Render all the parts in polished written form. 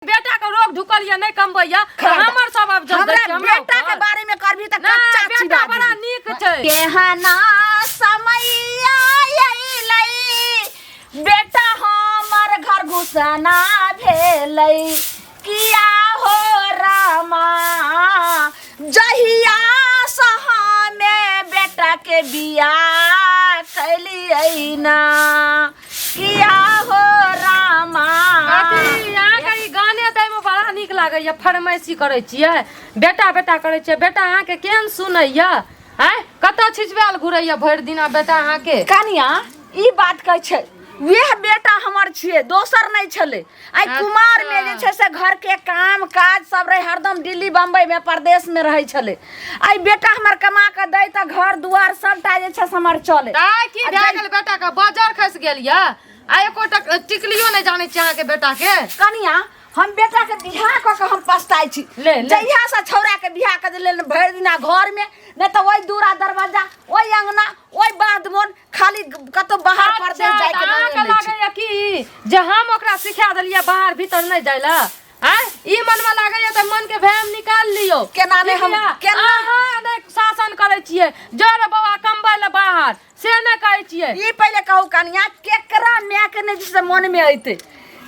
बेटा के रोग ढुकल ये नहीं कमबै ये तऽ हमर सब आब जब हमरा बेटा के बारे में करबी त कच्चा बेटा चिबा बड़ा नीक छै। केहना समय अइलै, बेटा हमर घर घुसना भेलै। किया हो रामा, जहिया से हमे बेटा के बियाह कैलियै ना, किया हो रामा। अथी अहाँके ई गाने दैमे बड़ा नीक लागैए, फरमाइशी करै छियै, बेटा बेटा करै छियै। बेटा अहाँके केहन सुनैए? आँय, कतऽ छिछबायल घुरैए भरि दिना बेटा अहाँके? कनिया, ई बात कहै छै, वएह बेटा हमर छियै, दोसर नहि छलै। आइ कुमार में जे छै से घर के काम काज सब रहे, हरदम दिल्ली बम्बई में परदेश में रहै छलै। आइ बेटा हमर कमा के दै तऽ घर दुआर सबटा जे छै से हमर चले। आइ की भए गेल बेटा के? बजर खसि गेल यऽ, आ एकोटा टिकलियो नहि जानै छी अहाँके बेटा के। कनिया, हम बेटा के बियाह कऽ के हम पछताइ छी। ले, ले। जहिया से छौड़ा के बियाह कऽ देले, भरि दिना घर में नहि तऽ ओहि दूरा दरवाजा, ओहि अंगना, ओहि बाध मोन, खाली कतौ बाहर परदेश अच्छा, जाय के तऽ नामे अहाँके लै छै। लागैया की जे हम ओकरा सिखा देलियै बाहर भीतर नहि जाय लए? आँय, ई मनमे लागैया तऽ मनके भैम निकाल लियौ। केना नहि ठीक हम- यऽ? केना- अहाँ नहि शासन करै छियै, जो रे बौआ कमबै लए बाहर, से नहि कहै छियै। ई पहिले कहू कनिया, केकरा माय के नहि जे मन में अयतै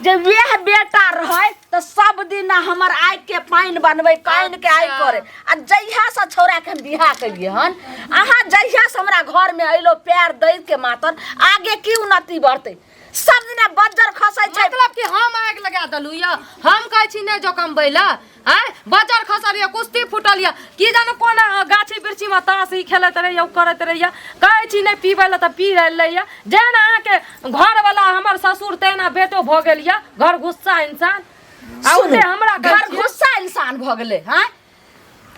जे वएह बेटा रहै तऽ सब दिन हमर आगि के पानि बनबै, पानि के आगि करे। आ जहिया से छौड़ा के हम बियाह केलियै हन, अहाँ जहिया से हमरा घर में अयलो पैर दै के मातर, आगे की उन्नति बढ़तै? सब दिना बज्जर खसै छै। मतलब कि हम आगि लगा देलहुँ यऽ? हम कहै छी नहि जो कमबै लए? आँय, बजर खसल यऽ, कुश्ती फूटल यऽ, की जानो कोन गाछी वृक्षीमे ताश ही खेलैत रहैए, ओ करैत रहैए। कहै छी नहि पीबै लए तऽ पी लैए। जेहन अहाँके घरवला हमर ससुर, तेना बेटो भऽ गेल यऽ घर गुस्सा इंसान। आ सुनू, उल्टे हमरा कहै घर छियै। गुस्सा इंसान भऽ गेलै। हँ,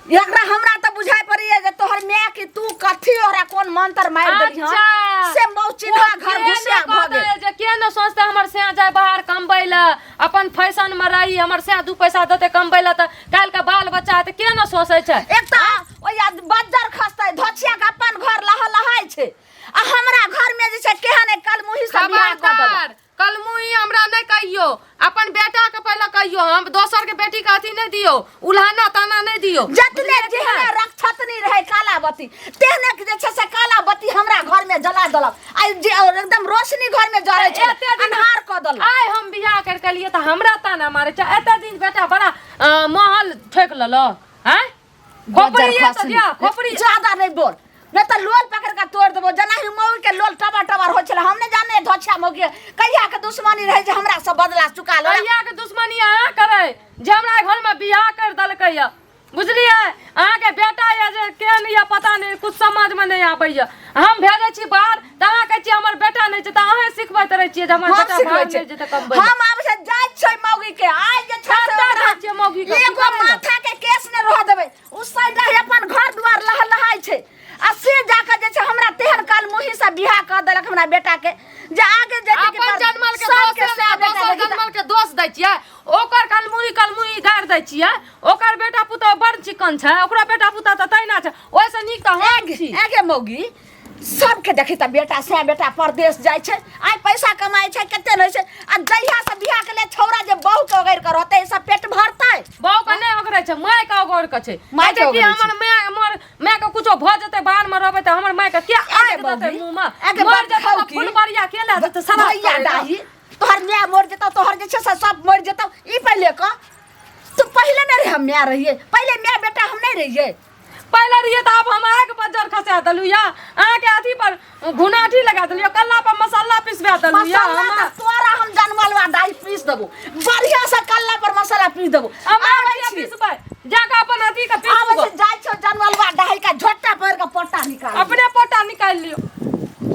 एकरा हमरा तऽ बुझाइ पड़ैया जे तोहर माय के तू कथी ओकरा कोन मंत्र मारि देली हन से मौ चिन्हा ओ घर के घुसिया ने भऽ गेल। कहतै जे के ने सोचतै हमर सैया जाय बाहर कमबै लए, अपन फैशन मे रही, हमर सैया दू पैसा देतै कमबै लए तऽ काल्हि के बाल बच्चा हेतै, के ने सोचै छै? एक तऽ ओहि बज्जर खसतै धोछिया के अपन घर लह लहाइ छै, आ हमरा घर में जे छै केहन एक कलमुही से बियाह कऽ देलक। खबरदार, कलमुही हमरा नहि कहियो। अपन बेटा के पहिले कहियो, हम दोसर के बेटी के अथी नहि दियो, उल्हाना ताना नहि दियो। जतने बुझलियै कि जेहने नहि? रक्षतनी रहे कालावती, तेहने के जे छै से कालावती हमरा घर में जला देलक। आ जे और एकदम रोशनी घर में जरै छै, एते दिन अन्हार कऽ देलक। आइ हम बियाह कर के लिए तऽ हमरा ताना मारे छै। एते दिन बेटा बड़ा महल ठोकि लेलक। आँय, खोपड़ी बज्जर तऽ खसनी। दिया खोपड़ी। ज्यादा नहीं बोल, नहीं तो लोल पकड़ के तोड़ देबो। जेना ही मौगी के लोल टबर टबर होइ छलै, हम नहीं जाने धोछा मौगी के कहिया के दुश्मनी रहै जे हमरा सब बदला चुका लो। कहिया के दुश्मनी अहाँ करै जे हमरा घर में बियाह कर देलकै यऽ? बुझलियै, अहाँके बेटा यऽ जे केहन यऽ पता नहि, कुछ समझ में नहि आबैया। हम भेजै छी बाहर तऽ अहाँ कहै छियै हमर बेटा नहि छै, तऽ अहें सिखबैत रहै छियै जे हमर हम बेटा सिखबै बाहर छियै। नहि जेतै कमबै लए। हम आब से जाइ छियै मौगी के, आइ जे छै से कतऽ ओकरा जाइ छियै मौगी के? की एगो करै लए? माथा के केस नहि रहऽ देबै। उ साइड अपन घर दुआर लह लहाइ छै, आ से जाके जे छै हमरा तेहन काल मुही से बियाह कऽ देलक हमरा बेटा के जे आगे जेतै कि अपन पर जनमल के सबके दोष सएह बेटा दोसर देखी तऽ- जनमल के दोष दै छियै, ओकर कलमुही कलमुही गारि दै छियै। ओकर बेटा पुतोह बड़ चिकन छै, ओकरो बेटा पुतोह तऽ तहिना छै, ओहिसँ नीक तऽ हम छी। एगे मौगी, सबके देखी तऽ बेटा से बेटा परदेश जाइ छै, आइ पैसा कमाइ छै, कते नहि छै। आ जहिया से बियाह के लिए छौड़ा जे बहू के ओगरि के रहतै, ई सब पेट भरतै? बहू के नहि ओगरै छै, माय के ओगरि के छै। माय के कहै छै कि ओगरै छै। हमर माय, हमर माय के कुछो भऽ जेतै, बाहर मे रहबै तऽ हमर माय के के आगि देतै मौगी, मुँह मे? एगे मर बड़ जेतै तऽ खाउ की? फुलबरिया के लए जेतै शराब भैया करै लए? डाही तोहर माय मर जेतौ, तोहर जे छै से सब मर जेतौ। ई पहिले कह, तू पहिले नहि रहे हम माय रहियै, पहिले माय बेटा हम नहि रहियै? पहिले रहियै तऽ आब हम आगि बज्जर खसा देलहुँ यऽ, अहाँके अथी पर घुनाठी लगा देलियै, कल्ला पर मसाला पिसबा देलहुँ यऽ। मसाला तऽ तोरा हम जनमलवा दाइ पीस देबो, बढ़िया से कल्ला पर मसाला पीस देबो। हम आबै किया छी। पिसबै? जाके अपन अथी के पीसू। आबै छी, जाइ छौ जनमलवा दाइ के झोटा पकड़ के पोटा निकाल। अपने पोटा निकालि लियौ।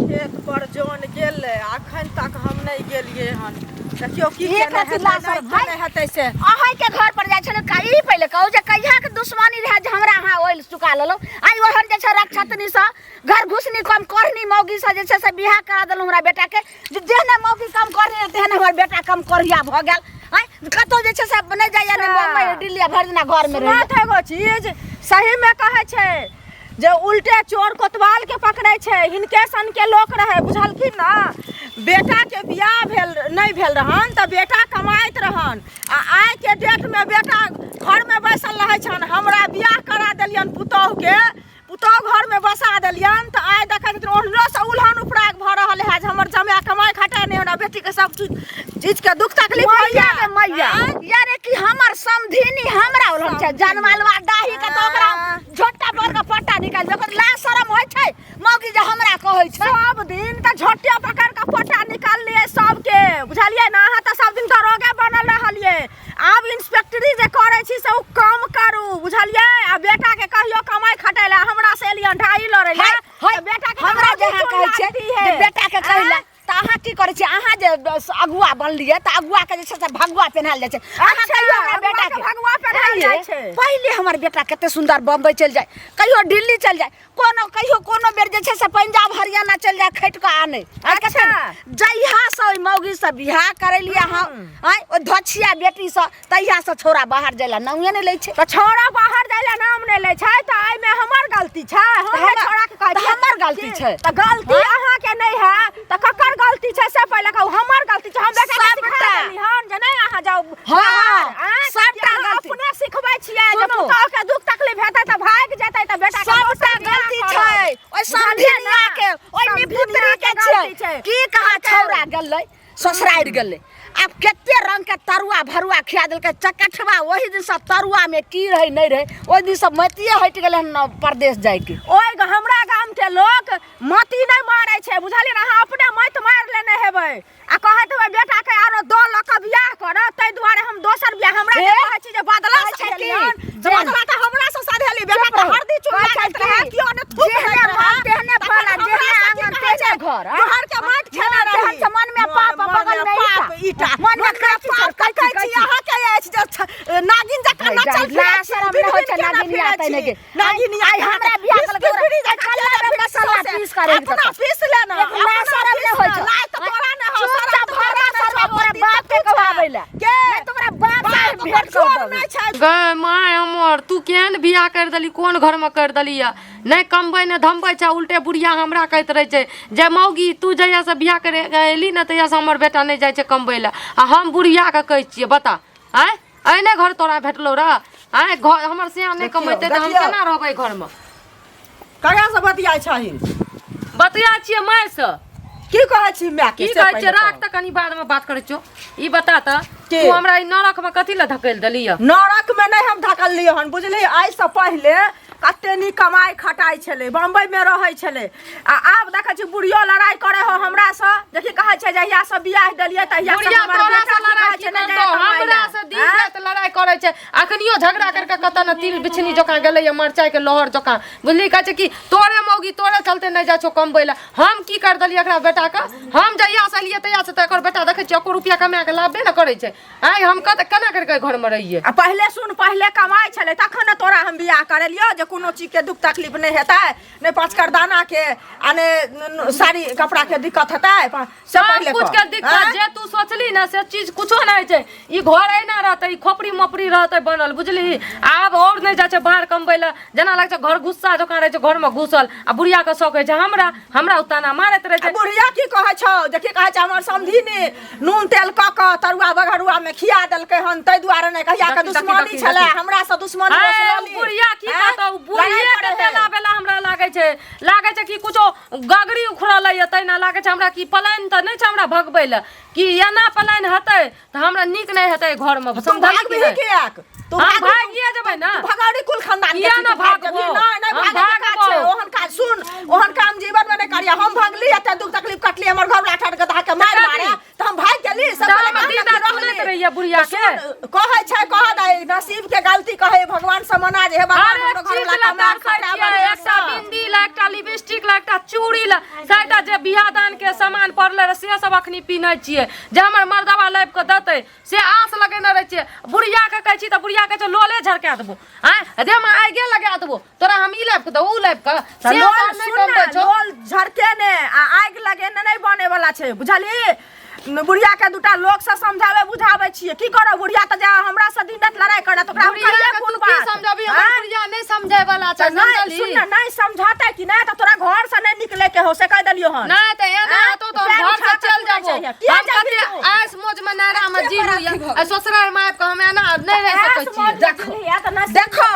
खेत पर जन गेलै, अखन तक हम नहि गेलियै हन। देखियौ की एक केने रति हेतै, लासर नहि भाइ। केने हेतै से। अहाँ के घर पर जाइ छलै का? ई पहिले कहू जे कहिया के दुश्मनी रहै जे हमरा अहाँ ओइल चुका लेलहुँ? आइ ओहन जे छै रक्षतनी सँ घर घुसनी कम करनी मौगी सँ जे छै से बियाह करा देलहुँ हमरा बेटा के, जे जेहने मौगी कम करनी रहै, तेहने हमर बेटा कम करिया भऽ गेल। आँय, कतहु जे छै से नहि जाइए, नहि बम्बई दिल्ली, आ भरि दिना घर मे रहैए। सुनत एगो चीज सही मे कहै छै जे उल्टे चोर कोतवाल के पकड़ै छै, हिनके सन के लोक रहै, बुझलखिन ने? बेटाके बियाह भेल नहि भेल रहन तऽ बेटा कमाइत रहन आ आइके डेटमे बेटा घरमे बैसल रहै छनि हमरा बियाह करा देलियनि पुतोहुके पुतोहु घरमे बसा देलियनि तऽ आइ देखै छथिन ओहनोसँ उलहन उपराग भऽ रहल है जे हमर जमाए कमाइ खटाइ नहि हमरा बेटीके सब चीज चीजके दुख तकलीफ मैया होइया रे मैया यारे कि हमर समधिनी हमरा ओलहन छै जनमालवा डाही के तऽ ओकरा झोटा पर के पट्टा निकालि दे ओकर लाज शरम होइ छै मौगी जे हमरा कहै छै सब दिन तऽ झोटिया पकड़ के पट्टा निकाललियै सबके बुझलियै ने अहाँ तऽ सब दिन दरोगे बनल रहलियै आब इंस्पेक्टरी जे करै छी से ओ कम करू बुझलियै आ बेटा के कहियो कमाइ खटाइ लए हमरा से एलियन ढाई लड़ै लए है, तऽ बेटा के हमरा जे अहाँ कहै छियै जे बेटा के कहै लए तऽ अहाँ की करै छियै अहाँ जे अगुआ बनलियै तऽ अगुआ के जे छै से भगुआ पेन्हायल जाइ छै अहाँ अच्छा, कहियो हमरा अगुआ बेटा के के भगुआ पेन्हायल जाइ छै। पहिले हमर बेटा कते सुन्दर बम्बई चलि जाय कहियो दिल्ली चलि जाय कोनो कहियो कोनो बेर जे छै से पंजाब हरियाणा चलि जाय खटि कऽ आनै आ अच्छा। जहिया से ओहि मौगी से बियाह करेलियै अहाँ आँय ओहि धछिया बेटी से तहिया से छौड़ा बाहर जाय लए नामे नहि लै छै तऽ छौड़ा बाहर जाइ लए नाम नहि लै छै तऽ एहिमे हमर गलती छै हम तऽ नहि हमर- छौड़ा के कहै तऽ छियै हमर गलती कि- छै। तऽ गलती अहाँके नहि है तऽ ककर गलती छै से पहिले कहू हमर गलती छै हम बेटा के सिखा सबटा। देली हन जे नहि अहाँ जाउ हँ, बाहर, आँय? सबटा कि अहाँ गलती। अपने सिखबै छियै जे सुनू। पुतोह के दुख तकलीफ हेतै तऽ भागि जेतै तऽ बेटा के सबटा दोसर बियाह गलती करब। छै ओहि बुझलियै समधिनिया ने? के ओहि समधिनिया निपुत्री के गलती छै की कहा छौड़ा गेलै ससुरारि गेलै आब कते रंग के तरुआ भरुआ खिया देलकै चकठवा ओहि दिन से तरुआ में की रहै नहि रहै ओहि दिन से मतिये हटि गेलै हन परदेश जाइके ओहि हमरा गाम के लोक मति नहि मारै छै बुझलियै ने अहाँ अपने मति मारि लेने हेबै आ कहैत हेबै बेटा के आरो दऽ लऽ कऽ बियाह करत ताहि दुआरे हम दोसर बियाह हमरा जे हे? कहै छी जे बदला कहै छै की? सधेलियन से जे- बदला तऽ हमरा से सधेली बेटा के चुप रहू। हरदी चून कहै छै लागैत रहै की? केओ ने थूक जेहने दैत रहै मन तेहने तखन फल आ हमरा जेहने से की आंगन कहै तेहने छै? घर, आ? तोहर के माटि खेने तेहन रही से मन में पाप आ बगल में पाप ईटा। ईटा मन में कैची पाप छै, कैची कैची, कैची। अहाँके अछि जे नागिन जकाँ है, नचल जा, फिरै छी, शरम बिन नहि होइ बिन छै, केना नागिनिया फिरै तैने छी? के। नागिनिया आइ हमरा बियाह पीस केलकै, पीस जकाँ कल्ला केना में फिरै मसाला छी? पीस कऽ राखि अपना देतौ। पीस लेना एक ला अपना शरम पीस नहि होइ लेना। छौ। लाइ तऽ तोरा नहि हौ, चुपचाप शरम तऽ भरला तोरा नहि सरवा छौ, तोरा मोती बाप के तऽ तू कहबाबै लए। के? नहि तऽ ओकरा बाप से बाप भेंट ओकर कऽ चोर देबै। नहि छै गै माय हमर तू केहन बियाह करि देली कोन घरमे करि देली यऽ नहि कमबै नहि धमबै छै उल्टे बुढ़िया हमरा कहैत रहै छै जे मौगी तू जहियासँ बियाह करे एली ने तहियासँ हमर बेटा नहि जाइ छै कमबै लए आ हम बुढ़ियाके कहै छियै बता आँय एहने घर तोरा भेटलौ रह आँय घर हमर सियान नहि देखियौ, कमेतै तऽ हम देखियौ। केना रहबै घरमे ककरासँ बतियाइ छही बतिया छियै मायसँ की कहै छी माय के की से कहै छियै पहिले राख कहू। तऽ कनी बादमे बात करै छियौ ई बता तऽ की? तू हमरा ई नरकमे कथी लए धकेल देली यऽ नरक में नहीं हम धकलियै हन बुझलियै आइसँ पहिले कते नीक कमाइ खटाइ छलै बम्बइमे रहै छलै आ आब देखै छी बुढ़ियो लड़ाइ करै हो हमरासँ देखी कहै छै जहियासँ बियाह देलियै तहियासँ बुढ़िया हमर तोरा बेटा से की लड़ाइ कहै की छै नहि करतौ जाय कमाइ हमरा लए। से दिन राति लड़ाइ करै छै अखनियो झगड़ा करके कतऽ ने तिल बिछनी जकाँ गेलैया मरचाइ के लहर जकाँ बुझली कहै छै कि तोरे मौगी तोरे चलते नहि जाइ छौ कमबै लए हम की कर देलियै एकरा बेटाके हम जहिया से एलियै तहिया से तऽ एकर बेटा देखै छियै एको रुपया कमा कऽ लाभबे ने करै छै आँय हम कत केना करि कऽ घरमे रहियै आ पहिले सुन पहिले कमाइ छलै तखन ने तोरा हम बियाह करेलियौ जे कोनो चीजके दुख तकलीफ नहि हेतै नहि पाँच करदानाके आ नहि साड़ी कपड़ाके दिक्कत हेतै से सब पहिले कुछ कह। के दिक्कत आँय? जे तू सोचली ना से चीज कुछो नहीं छै ई घर एना रहतै ई खोपड़ी मोपड़ी रहतै बनल बुझली आब और नहीं जाइ छै बाहर कमबै लए जेना लागै छै घर गुस्सा जकाँ रहै छै घरमे घुसल आ बुढ़िया के शौक होइ छै हमरा हमरा ओ ताना मारैत रहै आ छै बुढ़िया की कहै छौ जे की कहै छै हमर समधी ने नून तेल कऽ कऽ तरुआ बघरुआ में खिया देलकै हन ताहि दुआरे नहि कहिया के देखी, देखी, दुश्मनी देखी, छलै देखी। हमरा से दुश्मनी अरे, वसुलली। बुढ़िया की आँय? कहतौ बुढ़िये लड़ाइ के करै है। तेला बेला हमरा लागै छै लागै छै कि कुछो गगरी उखड़ल यऽ तहिना लागै छै हमरा कि पलायन तऽ नहि छै हमरा भगबै लए कि एना पलायन हेतै तऽ हमरा नीक नहि हेतै घरमे तू समझलही कि भागबिही नहि? किएक तू हम भागबिही भागिए जेबै ने तू भगौड़ी कुल खानदान के किया छी, ने तू भाग जेबही? भागबो? नहि नहि हम भागै के काज छै भागबो। ओहन काज सुन ओहन काम जीवन में नहि करिया हम भगली एते दुख तकलीफ कटली हमर घर वाला ठाठ के धऽ के मारि तऽ मारे तऽ हम भागि गेली सब तऽ पहिले हम कहलक दिन कि राति रहली। सुनैत रहियै बुढ़िया तऽ के। सुन, कहै छै कह दे नसीब के गलती कहै भगवान से मना जे हे भगवान हर हमरो एक घर चीज वाला ला कमा तरसै खटा छियै बढ़िआँ एकटा सँ। बिंदी ला एकटा लिपस्टिक ला एकटा चूड़ी ला सभटा जे बियाह दान के सामान पड़लै रहे से सब अखनी पीनै छियै जे हमर मर्दबा लाबि कऽ देतै से आस लगेने रहै छियै बुढ़िया के कहै छी तऽ बुढ़िया कहै छै लोले झरका देबो आँय देहमे आगिए लगा देबो तोरा हम ई लाबि कऽ देबो उ लाबि कऽ तऽ से लोल सब नहि सुन ने, कमबै छौ लोल झरकेने आ आगि लगेने नहि बने वाला छै बुझलही न बुढ़िया के दूटा लोग से समझावे बुझावे छियै की करब बुढ़िया तऽ जा हमरा से दिन रात लड़ाई करत ओकरा हम बुढ़िया कहियै के कोन तू की बात समझबी हमर आँय? बुढ़िया नहि समझै वाला छै तऽ नहि समझलही सुन ने नहि समझौतै कि नहि तऽ तोरा घर से नहि निकले के हो से कहि देलियौ हन नहि तऽ एना आँय? हेतौ तऽ हम पैर घर से उठा कऽ चलि तू नहि नहि रहि सकै छियै। देखो देखो,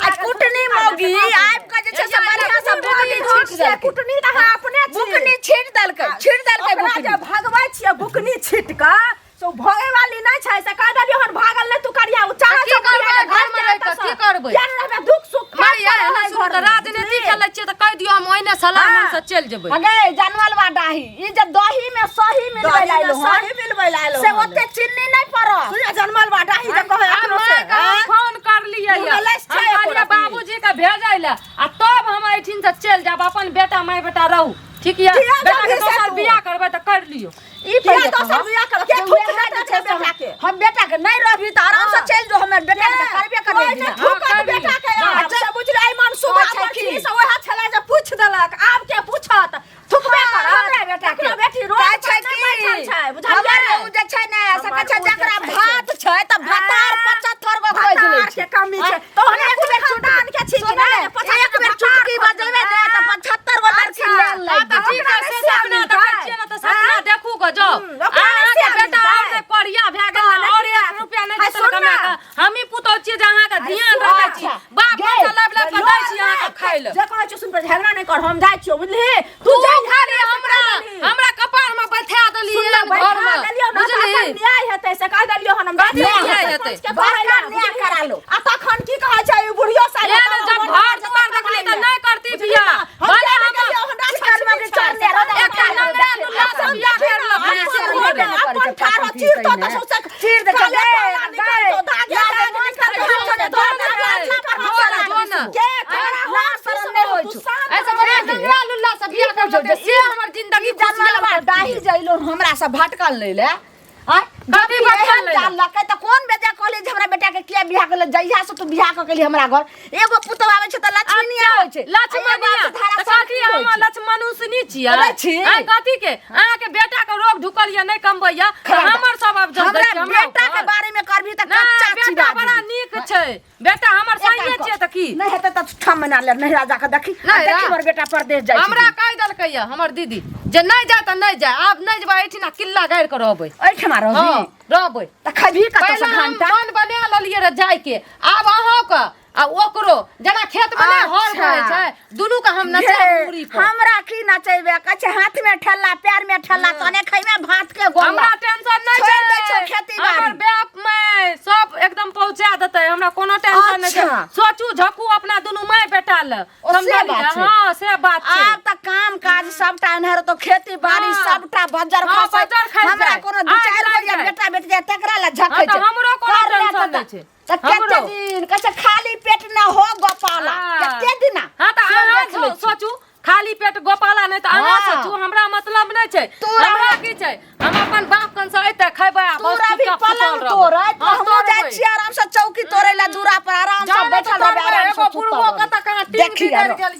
आज कुटनी मौगी आबि के जे छै से बढ़िया से बुकनी छीट देलकै। कुटनी तऽ अहाँ अपने छी। बुकनी छीट देलकै, छीट देलकै। ओकरा बुकनी जे भगबै छियै बुकनी छीट कऽ से ओ भगे वाली नहि छै, से कहि देलियै हन भागल नहि तू करिया, ओ चाहै की छै करबै घरमे रहि कऽ, की करबै? किया नहि रहबै दुख सुख माय यार, एना सुनू तऽ राजनीति खेलै छियै तऽ कहि दियौ, हम ओहिने सलाह मन से चलि जेबै। अगे जानवल बा डाही, ई जे दही में सही मिलबै दही में लाइलो हन, सही मिलबै लाइलो से हन। ओते चीनी नहि पड़ल। सुनिया जनमल बा डाही जे कहै आ अखनो से माँ के हम आँय? फोन करलियै मुँहमे लैस हम छै एको कहलियै रत्ती। बाबूजी के भेजै लए आ तब हम एहिठिन से चलि जायब। अपन बेटा माय बेटा रहू, ठीक यऽ? किया बेटा के जाबही से दोसर तू? बियाह करबै तऽ कर लियौ। ई किया पहिले दोसर कहब बियाह करब? के जे थूक वएह देतै जे छै से बेटा के? हम बेटा के नहि रहबी तऽ आराम से हाँ। चलि जो, हमर बेटा के तऽ करबे करबै कोइ नहि बियाह। थूकत हाँ, कर बेटा के लियौ। आब से बुझलियै, एहि मनसूबा कहै छै पर की? छी से ओएह छलै जे पूछि देलक, आब के पूछत? थुकबे हाँ, करत हमरा बेटा के ककरो बेटी रोड कहै पर छै नहि की बैठल छै, हमर बुझलियै? ओ जे छै ने से कहै छै हमर ओ जे जकरा छै से- भात छै तऽ भातार 75 गो खोजि लै भतार छै। के कमी छै तो एक एक बेर बेर खानदान के छी कि सुन ने, नहि? एक बेर चुटकी बजेबै ने तऽ 75 गो लड़की अच्छा। लेल हाँ, लागि तऽ जेतै। ठीक है, से सपना देखै छियै ने तऽ सपना देखू गो जाउ। ओकरा नहि अहाँके से बेटा मिलतै। और नहि कोढ़िया भए गेल ने, और एक रुपया नहि हाय, देतै सुन कमा ने। कऽ। हमही पुतहु छियै जे अहाँके ध्यान रखै छी। बाप गे, पैसा लाबि लाबि कऽ दै छी अहाँके खाय लए। जे कहै छियौ सुन पर झगड़ा नहि कर, हम जाइ छियौ, बुझलिही? तू तू जाइ खाली हमरा हमरा कपार में बैठा देली सुन ले, एहन घर बैठा में, देलियौ ने, तऽ बुझलिही? अपन न्याय हेतै से कहि देलियौ हन हम। कथी न्याय हेतै? सरपंच के कहै बड़का लए, न्याय बुझलिही? करा लो। आ तखन की कहै छै ई बुढ़ियो साइड एहन जब घर दुआर देखली तऽ नहि करती बियाह। भले हम चिकन मगर चढ़ने रह, एकटा नंगरा लुल्ला से बियाह कर लेबै, से रोड रोड। अपन ठाढ़ चीर तो तऽ सौंसे चीर दै छै, काले गे, काला निकलतो, दागे गे, दाग निकलतो, जो ने, जो ने, जो ने, जो ने। के तोरा लाज शरम नहि होइ छौ। ऐसे बढ़िया नंगरा लुल्ला से बियाह कर लेतै, से हमर जिंदगी जानवर खुशियाल डाही जइलो हमरा से भटकल नहीं ले आँय? कथी जबकि भटकल एहन नहि ले? जानलकै तऽ कोन बेजा कहली जे हमरा बेटा के किया बियाह करले? जहिया से तू बियाह कऽ केली हमरा घर, एगो पुतहु आबै छै तऽ लक्ष्मीनिया होइ छै, आ एगो लक्ष्मणिया आबै छै धारा तऽ कथी संकरी होइ हम छै। लक्ष्मणुसनी छियै? नहि छी। आँय, कथी के अहाँके बेटा के रोग ढुकल ये, नहि कमबै ये तऽ खबर। हमर सब आब जब हमरा दै छै हमरा बेटा के ऊपर। बारे में करबी तऽ नहि कच्चा बेटा चिबा बड़ा देबी। नीक छै, बेटा हमर एक काम सहिए कर। छियै तऽ की नहि हेतै तऽ 6 महीना ले नैहरा जाके देखी, आ नैहरा? देखी हमर बेटा परदेश जाइ छै। हमरा कहि देलकै ये हमर दीदी जे नहि जाय तऽ नहि जाय, आब नहि जेबै, एहिठिना किल्ला गाड़ि कऽ रहबै। एहिठमा रहबी? हँ, रहबै। तऽ खैबही कतऽ से पहिले हम घंटा? मन बना लेलियै रह जायके, आब अहाँके आ ओकरो जेना खेत में नहि हर अच्छा। रहै छै, दुनू के हम नचाब हे, मूड़ी पर। हमरा की नचेबे? कहै छै हाथ में ठेला पैर में ठेला, तने खैबे भात के गोला। हमरा टेंशन नहि छोड़ि छै, दै छौ खेती बाड़ी। हमर बाप में सब एकदम पहुंचा देतै, हमरा कोनो टेंशन नहि छै। अच्छा। सोचू झकू अपना दुनू माय बेटा ल। ओ से समझलियै? बात छै। हँ से बात छै। आब तऽ काम काज सबटा एन्हर तो खेती बाड़ी हाँ। सबटा बज्जर हाँ, खसै। बज्जर खसि हमरा जाय। कोनो दू आगि चारि लागि गो जे जाय। बेटा बेटी जाय तकरा लए झखै हाँ, तऽ छै। हमरो कोनो कर ले टेंशन तऽ नहि छै। तऽ कते हमरो। दिन कहै छै खाली पेट न हो गोपाला, हाँ। कते दिना हाँ तऽ से अहाँ देख लै छी। सोचू खाली पेट गोपाला नहि तऽ अहाँ हाँ। सोचू, हमरा मतलब नहि छै। तू हमरा की छै, हम अपन बाप कन से अयतै खैबै आ तू बस रवि चुपचाप पलंग सुतल रहबै। तोड़ै तऽ हाँ, हमहूँ जाइ तोड़बै। छियै आरामसँ चौकी तोड़ै लए, दूरा पर आरामसँ जाउ ने तऽ बैठल रहबै, तोड़बै, आरामसँ एगो सुतल बुढ़बो रहबै। कतऽ कहाँ टीन देखी बिगड़ि आरो। गेल।